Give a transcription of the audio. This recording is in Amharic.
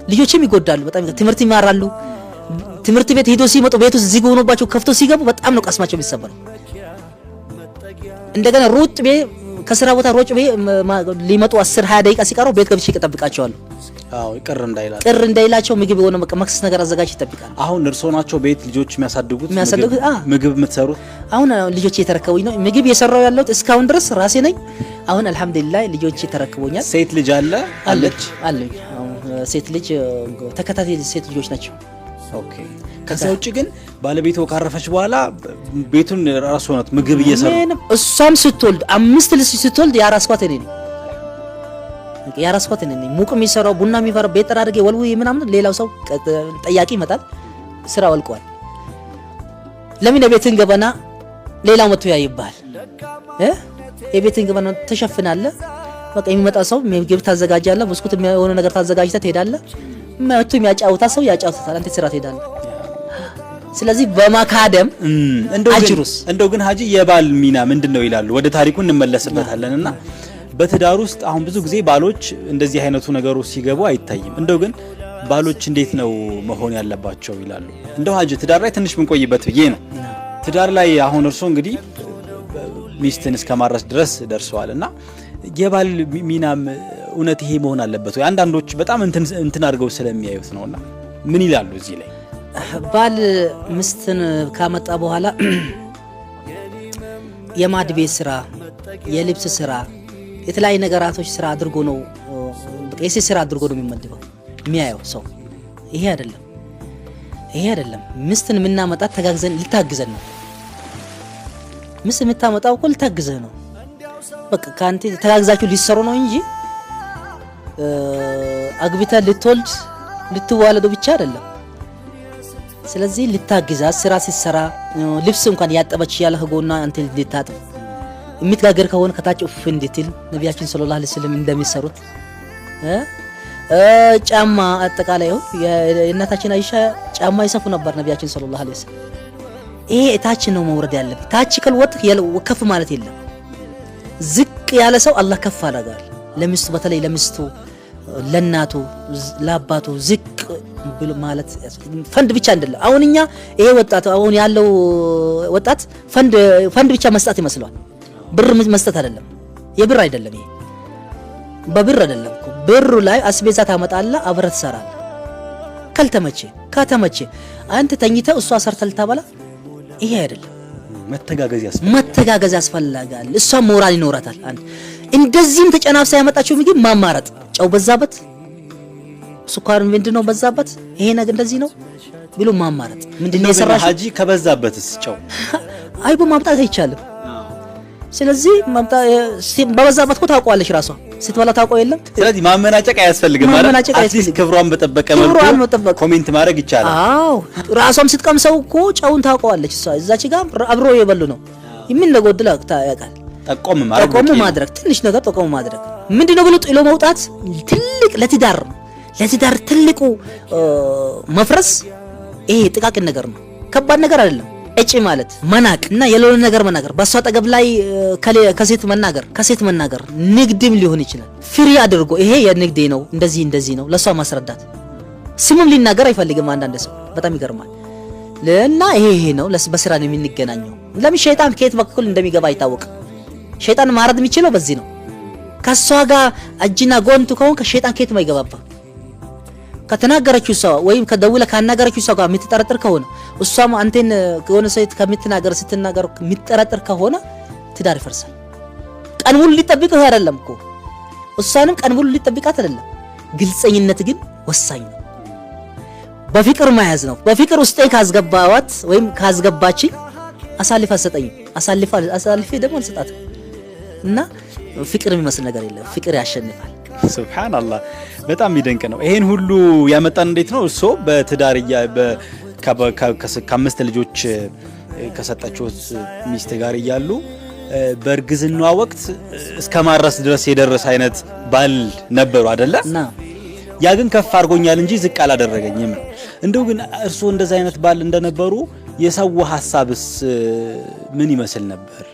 ልጆችም ይጎዳሉ። በጣም ትምህርት ይማራሉ። ትምህርት ቤት ሄዶ ሲመጡ ቤት ውስጥ ዝግ ሆኖባቸው ከፍቶ ሲገቡ በጣም ነው ቀስማቸው የሚሰበረው። እንደገና ሩጥ ቤ ከስራ ቦታ ሮጭ ቤ ሊመጡ 10 20 ደቂቃ ሲቀረው ቤት ገብቼ እጠብቃቸዋለሁ። አዎ፣ ቅር እንዳይላቸው። ቅር እንዳይላቸው ምግብ የሆነ መክሰስ ነገር አዘጋጅ ይጠብቃል። አሁን እርስዎ ናቸው ቤት ልጆች የሚያሳድጉት? የሚያሳድጉት፣ አዎ። ምግብ የምትሰሩት? አሁን ልጆች እየተረከቡኝ ነው። ምግብ የሰራው ያለሁት እስካሁን ድረስ ራሴ ነኝ። አሁን አልሐምዱሊላህ ልጆች ተረክቦኛል። ሴት ልጅ አለ አለች? አለኝ። አሁን ሴት ልጅ፣ ተከታታይ ሴት ልጆች ናቸው። Okay። ከዛ ውጭ ግን ባለቤቶ ካረፈች በኋላ ቤቱን ራሱ ሆነት ምግብ እየሰሩ? ምንም፣ እሷም ስትወልድ፣ አምስት ልጅ ስትወልድ ያራስኳት እኔ ነኝ። ያራስኳት እኔ ነኝ። ሙቅ የሚሰራው፣ ቡና የሚፈራው፣ ቤት ጠራርጌ ወልውዬ ምናምን፣ ሌላው ሰው ጠያቂ ይመጣል። ስራ ወልቀዋል። ለምን የቤትን ገበና ሌላው መጥቶ ያይብሃል? የቤትን ገበና ተሸፍናለህ። በቃ የሚመጣ ሰው ምግብ ታዘጋጃለህ፣ ብስኩት የሆነ ነገር ታዘጋጅተህ ትሄዳለህ። መጥቶ የሚያጫውታ ሰው ያጫውታል። አንተ ስራ ትሄዳለህ። ስለዚህ በማካደም አጅሩስ እንደው ግን ሀጂ የባል ሚና ምንድን ነው ይላሉ? ወደ ታሪኩ እንመለስበታለን እና በትዳር ውስጥ አሁን ብዙ ጊዜ ባሎች እንደዚህ አይነቱ ነገሩ ሲገቡ አይታይም። እንደው ግን ባሎች እንዴት ነው መሆን ያለባቸው ይላሉ? እንደው ሀጂ ትዳር ላይ ትንሽ ብንቆይበት ብዬ ነው። ትዳር ላይ አሁን እርሶ እንግዲህ ሚስትን እስከ ማረስ ድረስ ደርሰዋል እና የባል ሚናም እውነት ይሄ መሆን አለበት ወይ? አንዳንዶች በጣም እንትን አድርገው ስለሚያዩት ነውና ምን ይላሉ እዚህ ላይ? ባል ሚስትን ካመጣ በኋላ የማድ ቤት ስራ፣ የልብስ ስራ፣ የተለያዩ ነገራቶች ስራ አድርጎ ነው፣ የሴት ስራ አድርጎ ነው የሚመድበው የሚያየው ሰው። ይሄ አይደለም፣ ይሄ አይደለም። ሚስትን የምናመጣት ተጋግዘን ልታግዘን ነው። ሚስት የምታመጣው እኮ ልታግዘህ ነው። በቃ ካንተ ተጋግዛችሁ ሊሰሩ ነው እንጂ አግብተህ ልትወልድ ልትዋለዱ ብቻ አይደለም። ስለዚህ ልታግዛት፣ ስራ ሲሰራ ልብስ እንኳን ያጠበች ያለ ከጎኗ አንተ እንድታጥብ፣ የምትጋገር ከሆነ ከታች ኡፍ እንድትል ነቢያችን ሰለላሁ ዐለይሂ ወሰለም እንደሚሰሩት፣ ጫማ አጠቃላይ የእናታችን አይሻ ጫማ ይሰፉ ነበር ነቢያችን ሰለላሁ ዐለይሂ ወሰለም። ይሄ ታች ነው መውረድ ያለበት። ታች ካልወጥ ከፍ ማለት የለም። ዝቅ ያለ ሰው አላህ ከፍ አደርጋል። ለሚስቱ፣ በተለይ ለሚስቱ፣ ለእናቱ፣ ለአባቱ ዝቅ ብሎ ማለት ፈንድ ብቻ አይደለም። አሁን እኛ ይሄ ወጣት፣ አሁን ያለው ወጣት ፈንድ ብቻ መስጠት ይመስለዋል። ብር መስጠት አይደለም፣ የብር አይደለም፣ ይሄ በብር አይደለም እኮ። ብሩ ላይ አስቤዛ ታመጣለህ፣ አብረህ ትሰራለህ። ካልተመቼ ከተመቼ አንተ ተኝተህ እሷ ሰርታ ልታበላ፣ ይሄ አይደለም። መተጋገዝ ያስፈልጋል። መተጋገዝ ያስፈልጋል። እሷ ሞራል ይኖራታል። አንድ እንደዚህም ተጨናፍሳ ያመጣችው ምግብ ማማረጥ፣ ጨው በዛበት፣ ስኳር ምንድነው በዛበት፣ ይሄ ነገር እንደዚህ ነው ብሎ ማማረጥ፣ ምንድነው የሰራሽው? ሀጂ ከበዛበትስ ጨው? አይቡ ማምጣት አይቻልም። ስለዚህ በበዛበት እኮ ታውቀዋለች፣ ራሷ ስትበላ ታውቀው የለም። ስለዚህ ማመናጨቅ አያስፈልግም ማለት ማመናጨቅ at least አያስፈልግም። ክብሯን በጠበቀ መልኩ ክብሯን መጠበቅ comment ማድረግ ይቻላል። አዎ፣ ራሷም ስትቀምሰው እኮ ጨውን ታውቀዋለች። እሷ እዛች ጋር አብሮ የበሉ ነው፣ ምን እንደጎደለ ያውቃል። ጠቆም ማድረግ ጠቆም በቂ ነው። ማድረግ፣ ትንሽ ነገር ጠቆም ማድረግ፣ ምንድነው ብሎ ጥሎ መውጣት ትልቅ ለትዳር ትልቁ መፍረስ ይሄ ጥቃቅን ነገር ነው። ከባድ ነገር አይደለም። እጭ ማለት መናቅ እና የሌለ ነገር መናገር፣ በእሷ አጠገብ ላይ ከሴት መናገር፣ ከሴት መናገር ንግድም ሊሆን ይችላል። Free አድርጎ ይሄ የንግዴ ነው፣ እንደዚህ እንደዚህ ነው ለእሷ ማስረዳት። ስምም ሊናገር አይፈልግም አንዳንድ ሰው፣ በጣም ይገርማል። እና ይሄ ይሄ ነው፣ በስራ ነው የምንገናኘው። ለምን ሸይጣን ከየት በኩል እንደሚገባ አይታወቅም። ሸይጣን ማረድ የሚችለው በዚህ ነው። ከሷ ጋር እጅና ጓንት ከሆንክ ሸይጣን ከየትም አይገባባ። ከተናገረችው ሰው ወይም ከደውለ ካናገረችው ሰው ጋር የምትጠረጥር ከሆነ፣ እሷም አንተን ከሆነ ሴት ከምትናገር ስትናገር የምትጠረጥር ከሆነ ትዳር ይፈርሳል። ቀን ሙሉ ሊጠብቅህ አይደለም እኮ፣ እሷንም ቀን ሙሉ ሊጠብቃት አይደለም። ግልጸኝነት ግን ወሳኝ ነው። በፍቅር መያዝ ነው። በፍቅር ውስጤ ካስገባዋት ወይም ካስገባችኝ አሳልፋ አትሰጠኝም። አሳልፌ ደግሞ አልሰጣትም። እና ፍቅር የሚመስል ነገር የለም። ፍቅር ያሸንፋል። ሱብሃንአላህ፣ በጣም የሚደንቅ ነው። ይሄን ሁሉ ያመጣን እንዴት ነው? እርስዎ በትዳር ከአምስት ልጆች ከሰጠችዎት ሚስት ጋር እያሉ በእርግዝናዋ ወቅት እስከ ማረስ ድረስ የደረሰ አይነት ባል ነበሩ አይደለ? እና ያ ግን ከፍ አድርጎኛል እንጂ ዝቅ አላደረገኝም። እንደው ግን እርስዎ እንደዛ አይነት ባል እንደነበሩ የሰው ሀሳብስ ምን ይመስል ነበር?